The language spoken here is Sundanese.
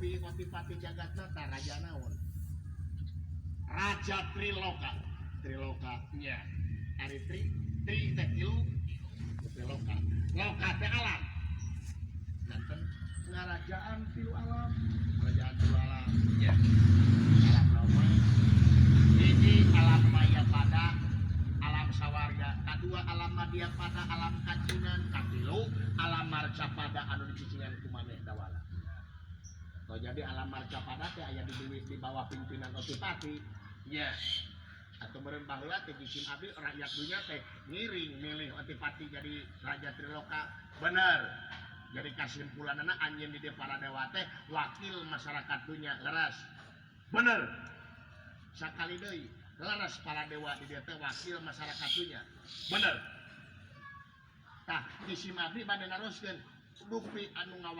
Dupi Otipati Jagatnata raja naon? Raja Triloka. Triloka. Nya. Ari tri, tri teh tilu, Triloka. Loka teh alam. Janten Ngarajaan tilu alam. Kerajaan tilu alam. Nya. Alam naon? Hiji alam maya pada alam sawarga, kadua alam madya pada alam kacinan, katilu alam marca pada anu dicicingan ku maneh dawala. Oh, jadi alam marca pada teh aya di bawah pimpinan Otipati. Nya. Atau meureun baheula teh jisim abdi rakyat dunya teh ngiring milih Otipati jadi raja Triloka. Bener. Jadi kasimpulanana anjeun di dieu para dewa teh wakil masyarakat dunya, leres? Bener. Sakali deui, leres para dewa di dieu teh wakil masyarakat dunya? Bener. Tah, jisim abdi bade naroskeun dupi anu ngawak